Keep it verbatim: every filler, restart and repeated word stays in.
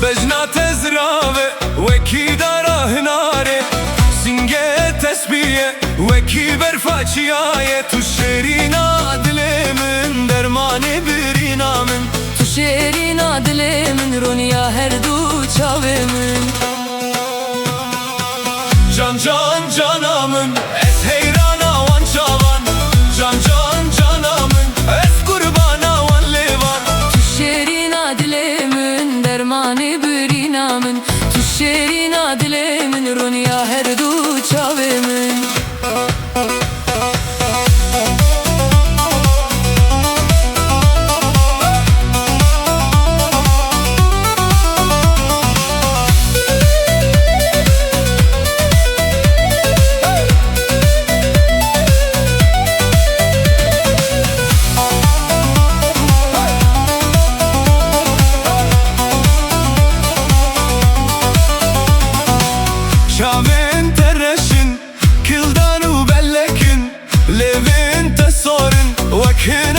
Bejna te zirav e wekî dara hinarê, singê tesbî ye wekî berfa çiyayê. Tu şêrîna dilê min, dermanê birîna min. Tu şêrîna dilê min, roniya her du çavê min. Can can cana min, ez heyrana wan çavan. Can can cana min, ez qurbana wan lêvan. Tu şêrîna dilê min, dermanê birîna min. Tu şêrîna dilê min, roniya her du çavê min. Çavên te reş in, kildan û belek in, lêvên te sor in, wek hin